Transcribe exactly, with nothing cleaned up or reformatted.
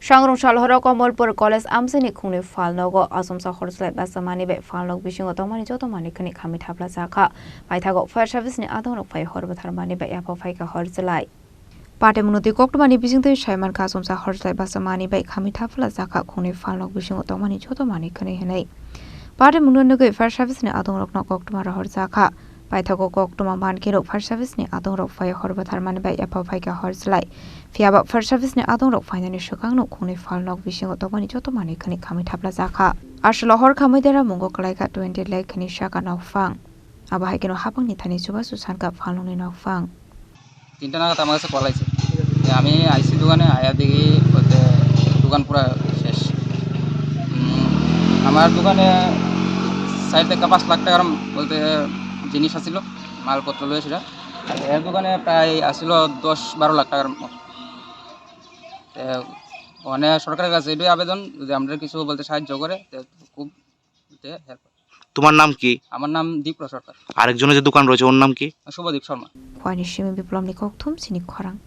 Sangrong Salhoro Komolpur College amchaini khungni phalnogo achomsa horchlai bachamani bai phalnok bisingo tongmani joto manwi khani khamwi thapla jakha. Paithago fire service ni adongrok phai hor bwtharmani bai yapha phaikha horchlai. Patemungno twi koktwmani bisingtwi saimankha achomsa horchlai bachamani bai khamwi thapla jakha khungni phalnok bisingo tongmani joto manwi khani hinwi. Patemungno nugwi fire service ni adongrokno koktwma rohor jakha. Paithago koktwma mankhe rok fire service ni adongrok phai hor bwtharmani bai yapha phaikha horchlai. Phiyaba fire service ni adongrok phainani swkangno khungni phalnok bisingo tongmani joto manwi khani khamwi thapla jakha. Aswlo hor khamwi dera mungo kwlaikha twenty lakh khani saka nokphang. Abo hai kheno hapangni thani chubachu sankha phalnokni nokphang. তিনটা নাগাদ আমার কাছে কল আইছে যে আমি আইসি দোকানে, আয়া দেখি বলতে দোকান পুরা শেষ। উম, আমার দোকানে সাইড থেকে পাঁচ লাখ টাকার বলতে জিনিস আছিল, মালপত্র লইয়া সেটা। আর এর দোকানে প্রায় আছিল দশ বারো লাখ টাকার মতো। তে মানে সরকারের কাছে এটাই আবেদন, যদি আমরা কিছু বলতে সাহায্য করে, তো খুব বলতে হেল্প। তোমার নাম কি? আমার নাম দীপ্র সরকার। আরেকজনের যে দোকান রয়েছে, ওর নাম কি? শুভদীপ Sharma. Khwani simi Biplomni kokthum sini khorang.